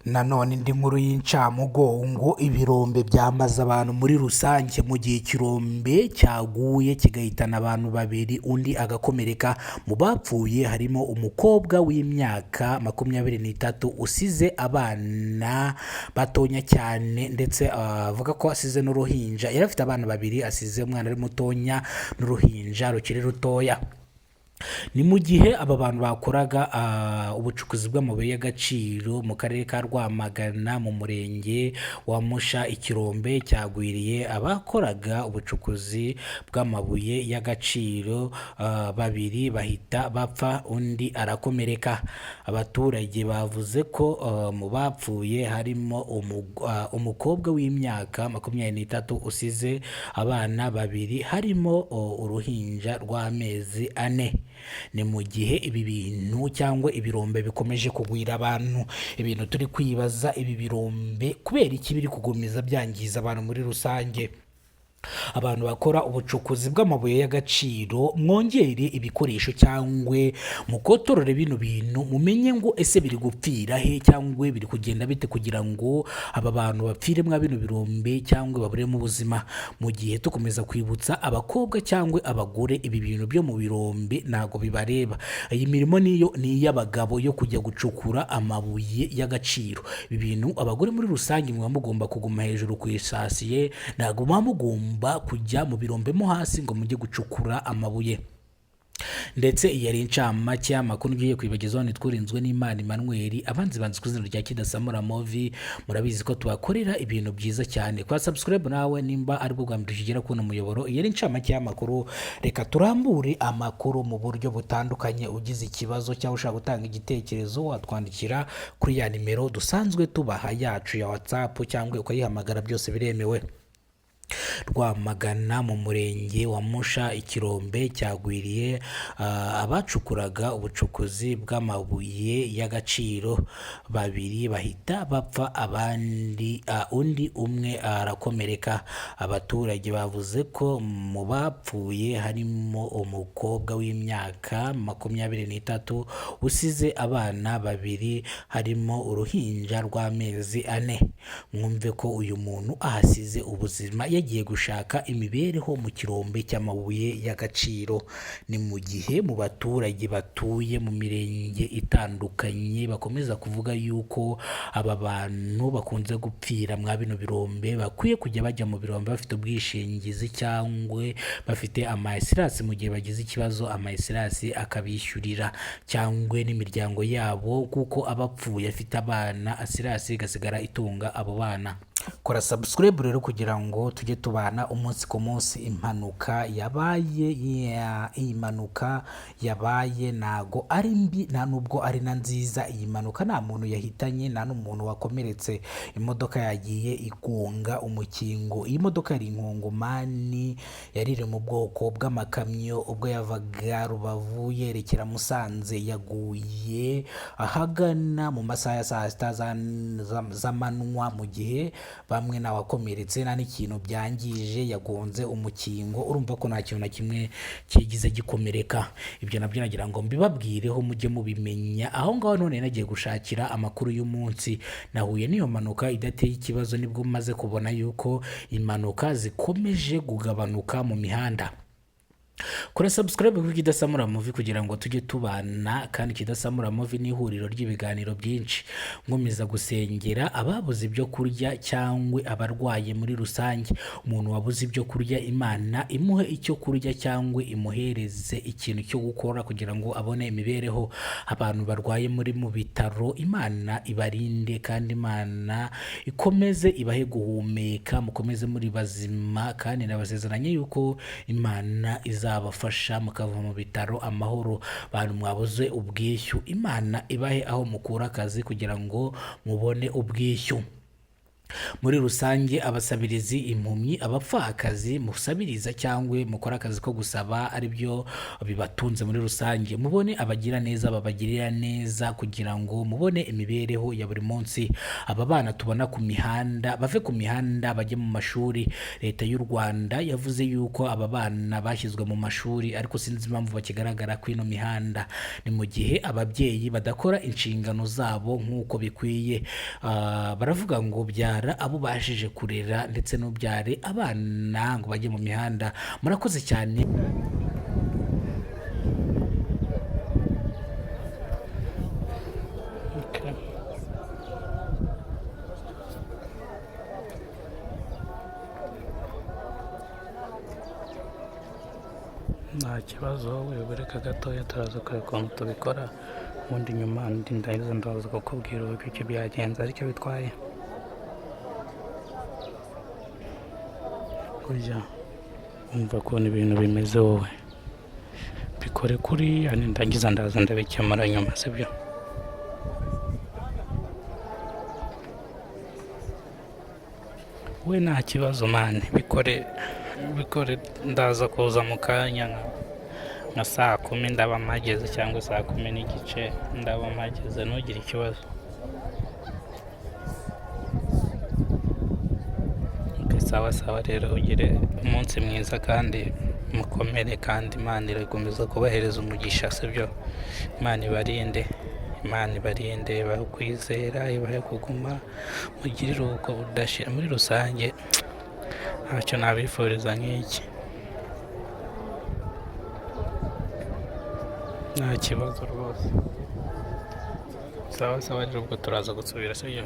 Nanone indi nkuru y'incamugongo: ibirombe byamaze abantu muri rusange, mu gihe ikirombe cyaguye kigahitana abantu babiri, undi agakomereka. Mu bapfuye harimo umukobwa w'imyaka 23 usize abana batonya cyane, ndetse avuga ko asize n'uruhinja. Yari afite abana babiri, asize umwana ari mutonya n'uruhinja rukiri rutoya. Ni mu gihe aba bantu bakoraga ubucukuzi bw'amabuye y'agaciro mu karere ka Rwamagana, mu murenge wa Musha. Ikirombe cyagwiriye abakoraga ubucukuzi bw'amabuye y'agaciro, babiri bahita bapfa, undi arakomereka. Abaturage bavuze ko mu bapfuye harimo umukobwa w'imyaka 23 usize abana babiri, harimo uruhinja rw'amezi 4. Ni mu gihe ibi bintu cyangwa ibirombe bikomeje kugwira abantu. Ibintu turi kwibaza, ibi birombe kubera iki biri kugumiza byangiza abantu muri rusange? Abantu bakora ubucukuzi bw'amabuye y'agaciro, mwongere ibikoresho cyangwa mukotorore bino bintu, mumenye ngo ese biri gupfira he cyangwa biri kugenda bite kugira ngo aba bantu bapfire mwa bino birombe cyangwa baburemo ubuzima. Mu gihe tukomeza kwibutsa abakobwa cyangwa abagore, ibi bintu byo mu birombe ntabwo bibareba. Iyi mirimo niyo ni iy'abagabo yo kujya gucukura amabuye y'agaciro. Ibi bintu abagore muri rusange muba mugomba kuguma hejuru ku isasiye, ntabwo muba mugomba kujya mu birombe mo hasi ngo mujye gucukura amabuye. Ndetse iyi yari incamake y'amakuru ngiye kwibagezaho. Nitwurinzwe n'Imana Emmanuel, abanzi banzi ku izina rya Kidasamura Movi. Murabizi ko tubakorera ibintu byiza cyane. Kwa subscribe nawe nimba aribwo bwa mbere ukigera kubona umuyoboro. Iyi yari incamake y'amakuru. Reka turambure amakuru mu buryo butandukanye. Ugize ikibazo cyangwa ushaka gutanga igitekerezo, watwandikira kuri ya nimero dusanzwe tubaha yacu ya WhatsApp, cyangwa ukayihamagara, byose biremewe. Rwamagana, mu murenge wa Musha, ikirombe cyagwiriye abacukuraga ubucukuzi bw'amabuye y'agaciro, babiri bahita bapfa, abandi undi umwe arakomereka. Abaturage bavuze ko mu bapfuye harimo umukobwa w'imyaka 23 usize abana babiri, harimo uruhinja rw'amezi 4. Mwumve ko uyu muntu ahasize ubuzima, yagiye gushaka imibereho mu kirombe cy'amabuye y'agaciro. Ni mu gihe mu baturage batuye mu mirenge itandukanye bakomeza kuvuga yuko aba bantu bakunze gupfira mwa bino birombe bakwiye kujya bajya mu birombe bafite ubwishingizi cyangwa bafite ama assurance, mu gihe bagize ikibazo ama assurance akabishyurira cyangwa n'imiryango yabo, kuko abapfuye afite abana, assurance igasigara itunga abo bana. Kora subscribe rero kugira ngo tujye tubana umunsi ku munsi. Impanuka yabaye iyi mpanuka yabaye ntago ari mbi, nta nubwo ari na nziza. Iyi mpanuka nta muntu yahitanye, nta n'umuntu wakomeretse. Imodoka yagiye igonga umukingo. Iyi modoka yari inkongomani, yari iri mu bwoko bw'amakamyo. Ubwo yavaga Rubavu yerekera Musanze, yaguye ahagana mu masaha ya saa sita z'amanywa, mu gihe bamwe ntawakomeretse, nta n'ikintu byangije. Yagonze umukingo, urumva ko nta kintu na kimwe kigize gikomereka. Ibyo nabyo nagira ngo mbibabwireho mujye mubimenya. Aho ngaho none nagiye gushakira amakuru y'umunsi, nahuye n'iyo mpanuka idateye ikibazo. Nibwo maze kubona yuko impanuka zikomeje kugabanuka mu mihanda. Kora subscribe kuri Kidasamura Movie kugira ngo tujye tubana. Kandi Kidasamura Movie ni ihuriro ry'ibiganiro byinshi. Nkomeza gusengera ababuze ibyo kurya cyangwa abarwaye muri rusange. Umuntu wabuze ibyo kurya, Imana imuhe icyo kurya cyangwa imuhereze ikintu cyo gukora kugira ngo abone imibereho. Abantu barwaye muri mu bitaro, Imana ibarinde kandi Imana ikomeze ibahe guhumeka, mukomeze muri bazima. Kandi nabasezeranye yuko Imana izabafasha mukava mu bitaro amahoro. Bantu mwabuze ubwishyu, Imana ibahe aho mukura akazi kugira ngo mubone ubwishyu. Muri rusange, abasabirizi, impumyi, abapfakazi, musabiriza cyangwa mukora akazi ko gusaba aribyo bibatunze muri rusange, mubone abagira neza babagirira neza kugira ngo mubone imibereho ya buri munsi. Aba bana tubona ku mihanda bave ku mihanda bajye mu mashuri. Leta y'u Rwanda yavuze yuko aba bana bashyizwe mu mashuri, ariko sinzi impamvu bakigaragara kuri ino mihanda. Ni mu gihe ababyeyi badakora inshingano zabo nk'uko bikwiye. Baravuga ngo byara abo ubashije kurera ndetse n'ubyare abana ngo bajye mu mihanda. Murakoze cyane. Okay. Nta kibazo, wibureka gatoya, turaza kureba ukuntu tubikora, ubundi nyuma ndi ndaza ndaza kukubwira uburyo icyo byagenze aricyo bitwaye. Kujya umva ukuntu ibintu bimeze, wowe bikore kuriya, nindangiza ndaza ndabikemura nyuma, sibyo? We nta kibazo man, bikore bikore, ndaza kuza mu kanya nka saa 10 ndaba mpageze, cyangwa saa 10:30 ndaba mpageze, ntugire ikibazo. Okay, sawa sawa rero, ugire umunsi mwiza kandi mukomere, kandi Imana irakomeza kubahereza umugisha, sibyo? Imana ibarinde, Imana ibarinde, ibahe kwizera, ibahe kuguma, mugire iruhuko budashira. Muri rusange ntacyo nabifuriza nk'iki. Nta kibazo rwose. Sawa sawa rero, ubwo turaza gusubira, sibyo?